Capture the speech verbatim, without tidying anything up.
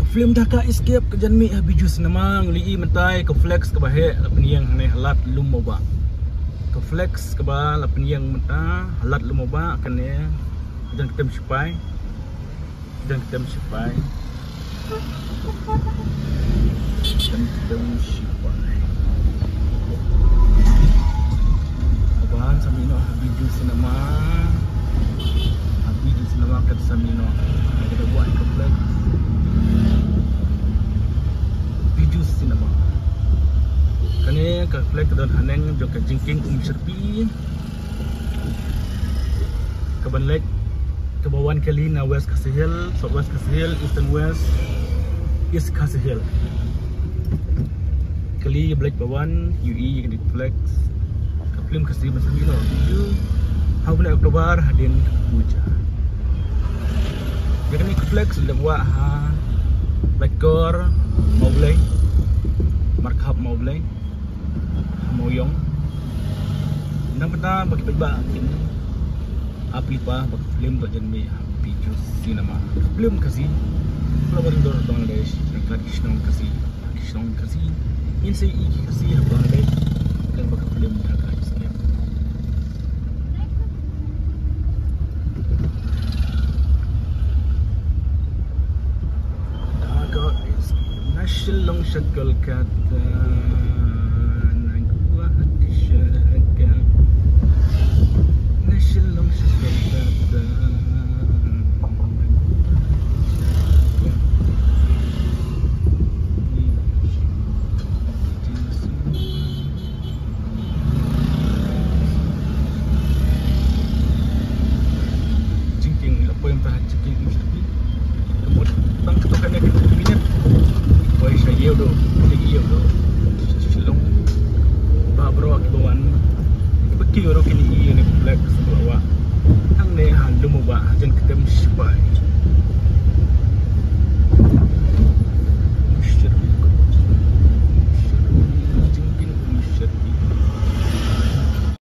Film Dhaka Escape ka jan mih ha Bijou Cinema. Ngi la ïohi mynta ka flex kaba heh la pynïeng hangne ha lad Lum Mawbah. Ka flex kaba la pynïeng mynta ha lad Lum Mawbah kane. Ka jan ktem shipai. Ka jan ktem shipai. Ka jan ktem shipai. Ka ban sa mih noh ha Bijou Cinema. Ha Bijou Cinema kan sa mih noh. Ka da buh ka flex. Bijou Cinema. Kane ka flex ka don haneng jong ka jingkieng Umshyrpi. Ka ban leit kaba wan kali na West Khasi Hills, South West Khasi Hills, Eastern West, East Khasi Hills. Kali ba leit ba wan, ïohi ïa kane ka flex. Ka film Khasi ba sa mih noh ha Bijou ha u bnai October hadien ka puja. Ïa kane ka flex la buh ha Laitkor Mawblei, Markhap Mawblei, ha Mawiong. Nangta ba ki paidbah kin ap lypa ba ka film ka jan mih ha Bijou Cinema. Film Khasi, ka la wan dor Bangladesh, ryngkat ki shnong Khasi, ki shnong Khasi. Ngin sa ïohi ki Khasi ha Bangladesh. Kane ba ka film Dhaka Escape. Dhaka Escape. Na Shillong sha Kolkata, na Guwahati sha Dhaka. Na Shillong sha Kolkata. Jingkieng la poi mynta ha jingkieng Umshyrpi. Ka mut tang katto katne ki minit. Poi sha Yeodo, sha Yeodo. Shillong. Ba baroh kiba wan, kiba kiew ruh kin ïohi ïa kane ka flex ba la wah hangne ha Lum Mawbah, ha jan ktem shipai.